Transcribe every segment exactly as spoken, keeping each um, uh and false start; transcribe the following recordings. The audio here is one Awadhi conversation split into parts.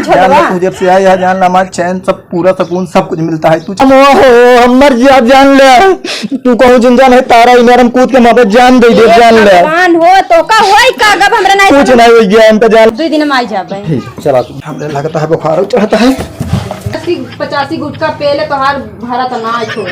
जान ले, भगवान। तू जब से आई है, जान ले, हमार चैन, सब पूरा सुकून, सब कुछ मिलता है। तू हम, ओहो, हम मर जिया, जान ले। तू कहूँ जिंदा नहीं, तारा ही नरम कूद के मारे, जान दे दे, हे जान ले। भगवान हो, तो का होई का, गब हमरा नहीं कुछ समझ। नहीं होई गया, हम तो जान। दो दिन में आई जाबे। ठीक, चला तू। हमरे लगता है बुखार चढ़ता है। अस्सी पचासी गुटखा पेले तोहार भरा तो ना छोड़।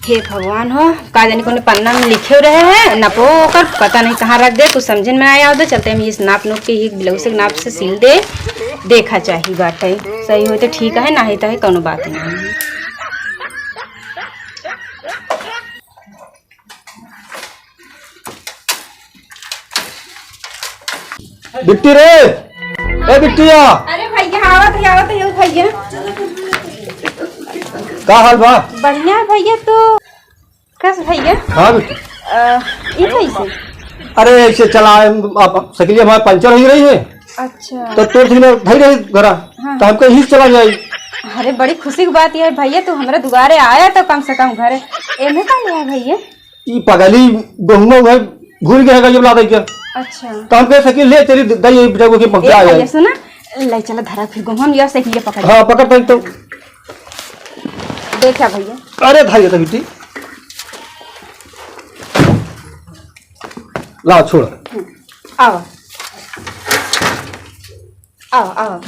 हे भगवान हो, का जानी कौन पन्ना में लिखे रहे हैं, नपो ओकर पता नहीं कहाँ रख दे, कुछ समझे में ना आवे दे। चलते हम इस नाप नूप के, एक ब्लाउज के नाप से सिल दे, देखा चाही बाटे, सही होई तो ठीक है, नाही तो है कौनो बात नहीं। बिट्टी रे, ए बिट्टिया। अरे भैया, आवत है, आवत है, भैया। का हाल बा? बढ़िया है भैया, तो कस भैया? हाँ बिट्टी। अ, ये कैसे? अरे ऐसे चला, अब साइकिल हमारे पंचर हो रही है। अच्छा। तो तोर दिन भाई रही घरा, हाँ। तो हमको यही चला जाए। अरे बड़ी खुशी की बात है भैया, तू हमारे दुआरे आया तो कम से कम घरे। एमे का लिया भैया? ई पगली गहुमा उहे भूल गए है, जब ला दे के। अच्छा। तो हम कहे सकी ले चली द-, दई बेटा को के ए पहुंचा भैया, है। सुना, ले चला धरा फिर गहुमा या सही ले पकड़। हाँ, पकड़ तो, तो। देखा भैया। अरे धर ये तो बिट्टी। ला छोड़। हम्म, आओ। आओ, आओ।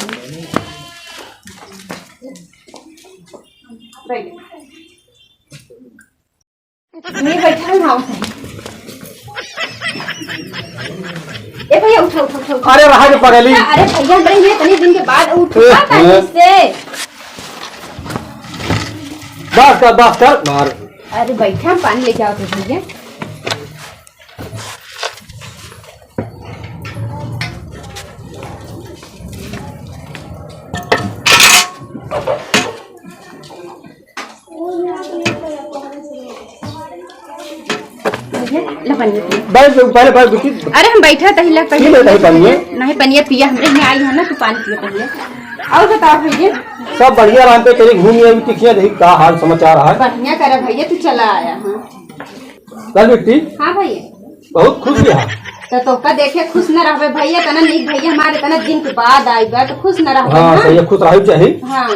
बैठ। नहीं बैठा है, हाँ, सही। ए भैया, उठा, उठा, उठा, उठा। अरे, रहा जो पगली। अरे भैया, हमरे लिए इतने दिन के बाद उठ ए, का ए। पानी से? बस कर, बस कर, मार। अरे बैठा, हम पानी लेके आओ तो भैया। भैया, ला पनिया पिया। बैठ, पहले बैठ, बिट्टी। अरे, हम बैठा तही ला पनिया। पी ले, नहीं पनिया। नहीं, पनिया पिया, हमरे यहाँ आई है ना, तू पानी पिया पहले। और बताओ भैया। सब बढ़िया रहा, हम पे तेरे घूम आए, बिट्टी, किया देखी का हाल समाचार है। बढ़िया करे भैया, तू चला आया, हाँ। चल बिट्टी। हाँ भैया। बहुत खुश रहा। तो तोका देखे खुश न रहबे भैया, इतना नीक भैया हमारे इतना दिन के बाद आई बा, तो खुश न रहबे हाँ, ना? सही है, खुश रहू चाही। हाँ।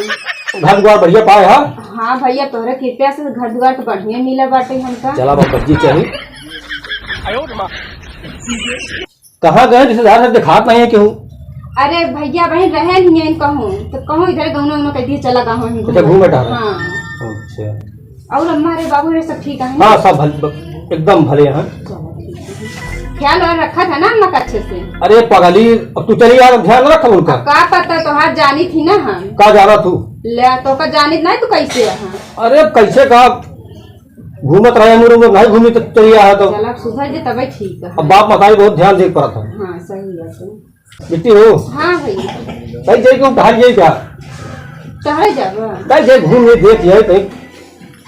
घर द्वार बढ़िया पाए हा? हाँ भैया, तोहरे कृपया से घर द्वार तो बढ़िया मिला बाटे हमका। चला बाबा जी चाही। कहाँ गए रिश्तेदार सब, दिखात नहीं है केहू? अरे भैया बहन रहे नहीं है कहूँ, तो कहूँ इधर गौना उना कह दिए चला गए हैं अच्छा, घूमे टहरे। हाँ। अच्छा। और अम्मा रे बाबू रे सब ठीक है? हाँ, सब भल-, एकदम भले हैं। चलो, ठीक है। ख्याल और रखा था ना अम्मा का अच्छे से? अरे पगली, अब तू चली आ, ध्यान रख उनका। अब का पता, तोहार जानी थी ना हम। का जाना तू? ले, तोका जानी नहीं, तू कैसे है? अरे कैसे का घूमत रहे, उम्र उम्र नहीं घूमी तो चली आ तो। चल, अब सुधर जे तबे ठीक है। अब बाप मतारी बहुत ध्यान दे पड़त है। हाँ, सही बात है। बिट्टी हो? हाँ भैया। कहीं जाए क्यों, टहल जाए क्या? टहल जाबा? कहीं जाए घूम ले, देख जाए कहीं।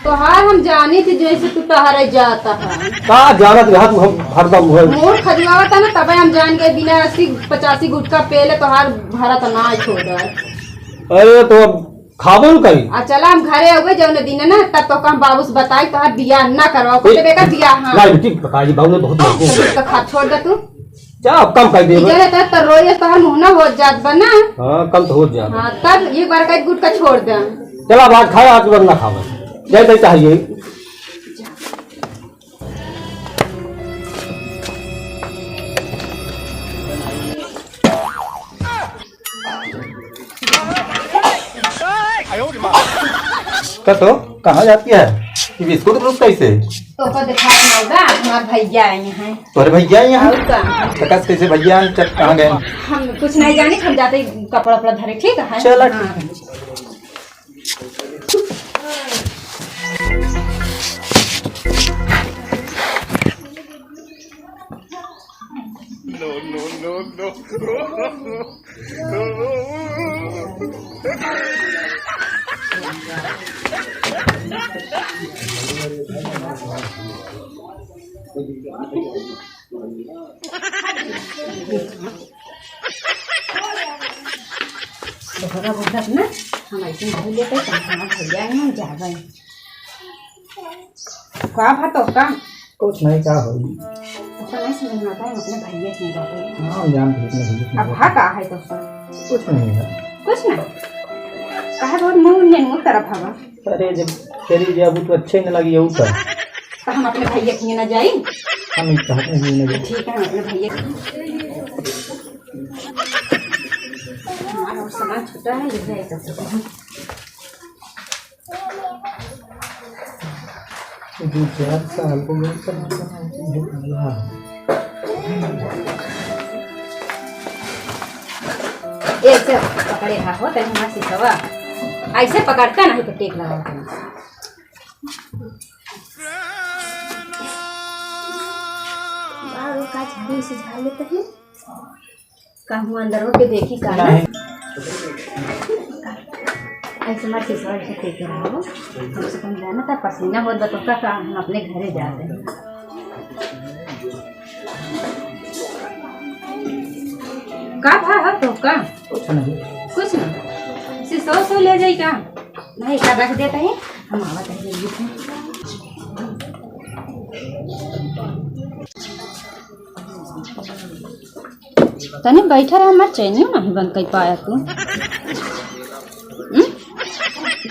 तोहार हम जानी थी जैसे तू टहरे जाता है। का जानत रहा तू हम हरदम हुए। मोर खजुआवा था ना, तबे हम जान गए, बिना अस्सी पचासी गुटखा पेले तोहार भरा तो ना छोड़। अरे तो अब खाबो न करी। आ चला हम घरे अउबे जौने दिन ना, तब तोका हम बाबू से बताई, तोहार बियाह ना करवाओ, ए, कहते बेकार बियाह, हाँ। ना बिट्टी, बताई बाबू ने बहुत हाँ, मजबूर है। तो खा छोड़ दे तू। जा, अब कम कर दे। इधर है तो, तो रोज तोहर मुँह ना हो जात बा ना। हाँ, कम तो हो जात। हाँ, तब एक बार कई गुटखा छोड़ दे। चला, अब आज खाए, आज के बाद ना खावे। जय जय चाहिए। का तो, कहाँ जाती है? ये बिस्कुट ब्रुस कैसे? तोका दिखा ना होगा, हमार भैया आए हैं। तोरे भैया आए हैं? और का? तो कस कैसे भैया आए? चल, कहाँ गए? हम कुछ नहीं जानी, हम जाते ही कपड़ा उपड़ा धरे, ठीक है? चला, ठीक है। हाँ। No, no, no, no। दोहरा बुझत ना, हम ऐसे नहीं लेते, तो हमार भैया ही हम जाबे। का भातो का? कुछ नहीं, का होई? तो नहीं समझ में आता है, अपने भैया से नहीं जाते हैं। हाँ, जान भेज में भैया से अब नहीं हा का है तो सब? कुछ नहीं है। कुछ ना? कहा बहुत मुंह ने मुंह तरफ हवा। अरे, जब चली जाबू तो अच्छे न लगी, यहू का। तो हम अपने भैया के ना जाई? हम इस कहत नहीं ना जाई। ठीक है, हम अपने भैया के हमारा और सामान छुट्टा है, ये है तो। दो चार साल को ये सब ऐसे पकड़े रहा हो, तनी हमार सिसवा। ऐसे पकड़ता नहीं तो टेक लगा होता। बाहर का झाड़ू से झाड़ लेते हैं। का हुआ अंदर हो के देखी का ना? नहीं। ऐसे मत सिसवा ऐसे फेंके रहो। कम से कम जाना था पसीना होत बा तो का, का हम अपने घरे जाते हैं। का भा हो तो का? कुछ नहीं। कुछ ना? सिसवा सो ले जाई का? नहीं, का रख देता है, हम आवत है जल्दी से। तनी बैठा रहा, हमार चैनियो नहीं बंद कर पाया तू। हम्म?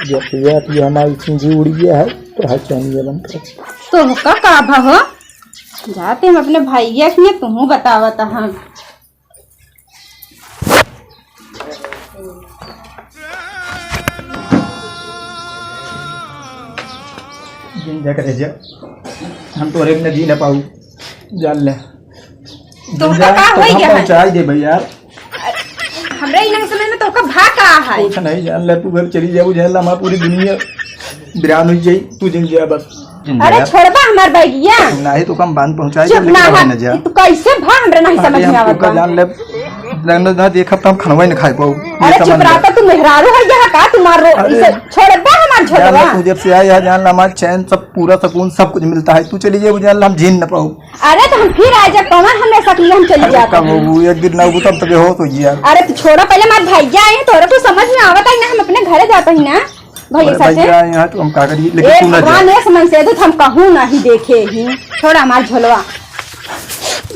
जब यार ये हमारी चींजी उड़ गया है, तो हर चैनिया बंद कर। तो का, का भा हो? जाते हम अपने भैया के, तुहू बतावत हम। जिन जा करे जा, हम तोरे बिना जी ना पाऊ, जान ले। तो जिन जा, का तो होई हम गया है? पहुँचाई दे भैया। हमरे इनंग समय में तो का भा का है? कुछ नहीं, जान ले, तू घर चली जाबू, जान ले, हमार पूरी दुनिया बिरान हो जाई, तू जिन जा बस। जिन अरे जा। छोड़बा हमार बैगिया। नहीं तो कम बांध पहुंचाई चुप दे, लेकिन ना रहे हट। न जा। तू कैसे भा हमरा नहीं अरे समझ में हम आवत तू का बा। जान ले, जान ले ना देखब तो हम खनवा ही न खाए पाऊ। अरे ये चुप समझ रहा ले। तो तू मेहरारू है यहाँ का तुम्हार रो अरे। इसे छोड़बा हमार जान ले झोलवा। तू जब से आया है जान ले हमार चैन सब पूरा सुकून सब कुछ मिलता है। तू चली जाए जान ले हम झेल न पाऊ। अरे तो हम फिर आ जा कौन हमने सकली हम चली अरे जाते कब हैं। वो एक दिन ना वो तब तो बेहोश हो गया। अरे तू छोड़ा पहले हमार भैया आए हैं तोरा कुछ समझ में आवत है ना हम अपने घरे जाते हैं ना। भैया अरे साथे? भैया, यहाँ तो हम का करी, लेकिन ए तू ना जा। भगवान, ऐस मन से तो हम कहूँ नहीं देखे ही। छोड़ा हमार झोलवा।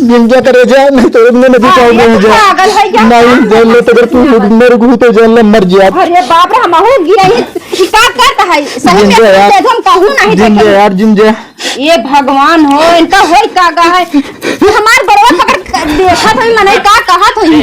जिन जा करे जा, नहीं तो इतने में भी हाँ, पाओ ये नहीं तो जा। पागल है क्या? नहीं, पागल जान ले, है, तो अगर तू समझ में मर गई तो जान ले, मर जा। अरे बाप रे, हम अहू गिरा ही, ई का करता है? सही जिन में जा यार। तो हम कहूँ नहीं जिन जा देखे। यार, जिन जा। ए भगवान हो, इनका होई का गा है? ये हमार गोड़वा पकड़ के देखत होई, मनई का कहत होई?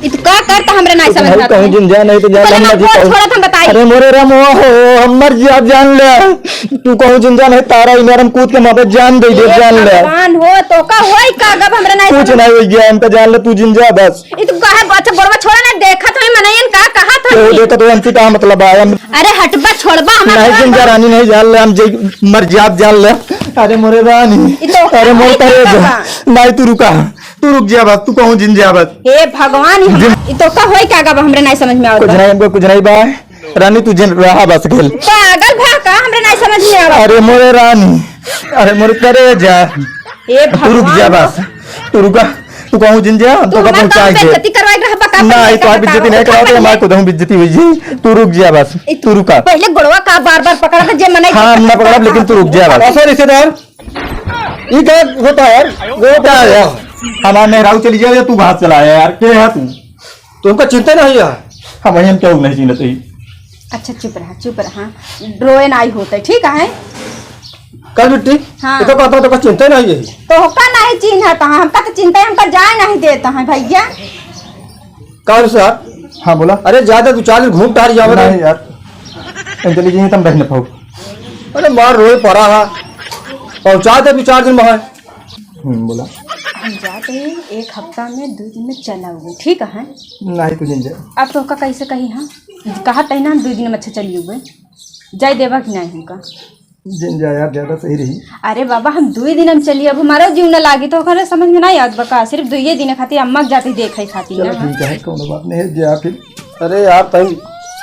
इ तो का करता हमरा नाहीं समझ में आता है। कहूँ जिन जा नहीं तो जान पहले ले, हम ना मर जी गोड़ कहूँ। छोड़त हम बताई। अरे मोरे राम, ओ हो, हम मर जी, आप जान ले। तू कहूँ जिन जा नहीं, तारा ही नरम कूद के मारे जान दे दे, ए जान ले। भगवान हो, तो का होई का गब हमरा नाहीं कुछ समझ नहीं होई गया, इनका जान ले, तू जिन जा बस। इ तो कहे, अच्छा गोड़वा छोड़ा ना, देखत होई मनई का कहत तो होई। देखत हो, हमसे का मतलब आया? अरे हटबा, छोड़बा, हमार नहीं, गोड़वा जिन जा रानी, नहीं, जान ले, हम जे मर जी, आप जान ले। अरे मोरे रानी, इ तो अरे मोरे का करे जा। बाबा? नहीं, तू रुका, तू रुक जा बस, तू कहूँ जिन जा बस। हे भगवान, इ हम, जिन इ तो का होई का गब हमरे नाहीं समझ में आवत कुछ बा। नहीं, हमको कुछ नहीं बा। रानी, तू जिन रहा बस खेल। पागल भा का, हमरे नाहीं समझ में आवत। अरे मोरे रानी, अरे मोरे करे जा। हे तू रुक जा भगवान। बस, तू रुका। तू कहूँ जिन जा, हम तू तो का हमार पहुँचाई काम दे। बेइज्जती करवाई रहा बका, नहीं, तो आप बेइज्जती नहीं कराओ, तो हमारे को तो हम बेइज्जती हुई जी। तू रुक जा बस, ए, तू रुका। पहले गोड़वा का बार-बार पकड़ा था, जे मने हाँ, हम ना पकड़ब, लेकिन तू रुक जा बस। ऐसा रिश्तेदार, ये क्या होता है यार? वो क्या है यार? हमार मेहरारू चली जाए, तू भाग चला आया यार, के है तू? तुमका चिंता नहीं है? हम वही हम क्यों नहीं चिन्हत ही? अच्छा, चुप रहा, चुप रहा, ड्रोए नाहीं होते, ठीक है? कल बिट्टी, हाँ। ये तो कहता, तो चिंता नहीं है। तो होका नहीं चिन्हत है, हमका तो चिंता है, हमका जाए नहीं देता है भैया। का रे सर? हाँ, बोला। अरे, ज्यादा दो चार दिन घूम टहल जावे नहीं रे। यार, हम चली जाइए, तुम रह न पाओ। अरे, मार रोए पड़ा है, पहुँचा दे दो चार दिन में है। हम्म, बोला। हम जाते हैं, एक हफ्ता में दो दिन में चला हुए, ठीक है? नहीं, तू जिन जा। अब तो का कैसे कही हम? कहा तही ना हम दो दिन में अच्छा चली हुए। जाए देवा कि नहीं हमका? जिन जा यार, ज्यादा सही रही। अरे बाबा, हम दुई दिन हम चली, अब हमारा जीव न लागी, तो ओकरे समझ में नहीं आवत बा का? सिर्फ दुइये दिन खातिर अम्मा के जाती देखे खातिर चलो ना। ठीक है, कोनो बात नहीं है, जा फिर। अरे यार, तनी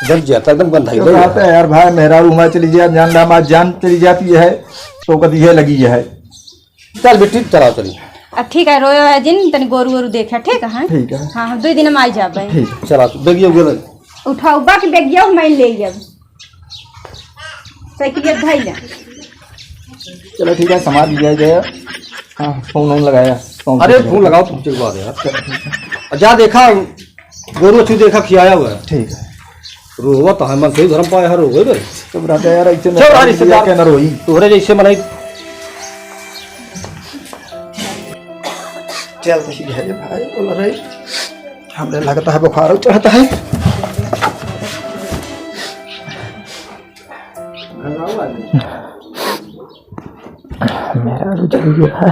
जब जाता एकदम गंधाई तो गई। बात है यार, भाई मेहरारू हमारे चली जाए, जान ला, हमारी जान चली जाती है, तो कभी ये लगी है। चल बेटी, चला चली। अब ठीक है, रोयो है जिन, तनी गोरू वोरू देखे, ठीक है? ठीक है। हाँ, हम दुई दिन में आई जाबे। ठीक है। चला, बेगिया उगे लग। उठाओ, बाकी बेगिया मैं ले जाब। साइकिल धइले। चलो ठीक है, समाज लिया गया। हाँ, फोन वोन लगाया, फोन अरे, से फोन लगाओ, पहुँचे के बाद यार। चलो ठीक है। जा देखा, गोरू अच्छू देखा, खियाया हुआ है। ठीक है। रोवा तो है, मन से ही धर्म पाया है, रोवे बे। चुप रह जा यार, ऐसे सब रहा रिश्तेदार। क्या ना रोई। तोहरे जैसे मनई। चल ठीक है भाई, बोल रही। हमरे लगता है बुखार चढ़ता है। मेरा भी जरूरी है।